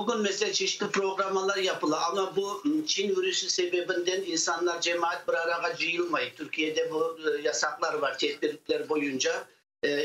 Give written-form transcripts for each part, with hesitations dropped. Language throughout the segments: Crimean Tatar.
Bugün mesela çeşitli programmalar yapıla, amma bu Çin virüsü sebebinden insanlar, cemaat bir arağa cıyılmay. Türkiyede bu yasaqlar var, tedbirler boyunca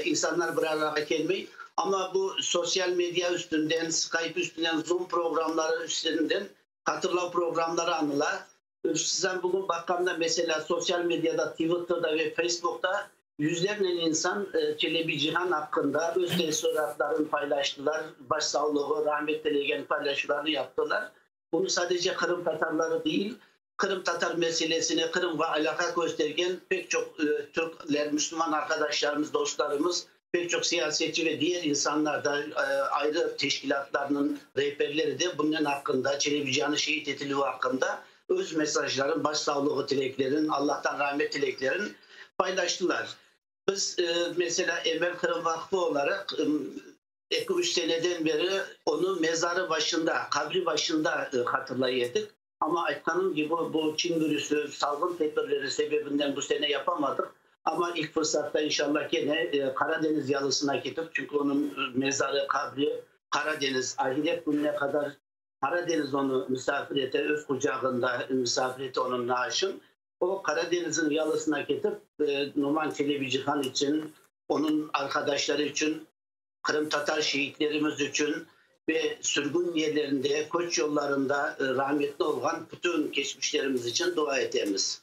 insanlar bir arağa kelmey. Amma bu sosyal media üstünden, Skype üstünden, Zoom programları üstünden hatırlav programları añıla. Hususan bugün baqqanda, mesela, sosyal mediada, Twitterda ve Facebookta yüzlernen insan Çelebi Cihan aqqında öz teessuratlarını paylaştılar, baş sağlığı, rahmet tilegen paylaşuvlarnı yaptılar. Bunı sadece qırımtatarları değil, qırımtatar meselesine, Qırımğa alâqa köstergen pek çoq türkler, müslüman arqadaşlarımız, dostlarımız, pek çoq siyasetçi ve diğer insanlar da, ayrı teşkilâtlarnıñ rehberleri de bunıñ aqqında, Çelebi Cihan'nıñ şehit etilüvi aqqında öz mesajların, baş sağlığı tileklerin, Allahtan rahmet tileklerin paylaştılar. Biz, mesela, Emel Qırım Vaqfı olaraq 2-3 seneden beri onı mezarı başında, qabri başında hatırlay edik. Amma aytqanım kibi, bu Çin virüsü, salğın tedbirleri sebebinden bu sene yapamadıq. Amma ilk fırsatta inşallah kene Qara deñiz yalısına ketip, çünki onıñ mezarı, qabri Qara deñiz, ahiret kününe qadar Qara deñiz onı misafir ete, öz qucağında misafir ete onıñ naaşın. O Qara deñizniñ yalısına ketip, Noman Çelebi içün, onıñ arqadaşları içün, qırımtatar şehitlerimiz içün ve sürgün yerlerinde, köç yollarında rahmetli olğan bütün keçmişlerimiz içün dua etemiz.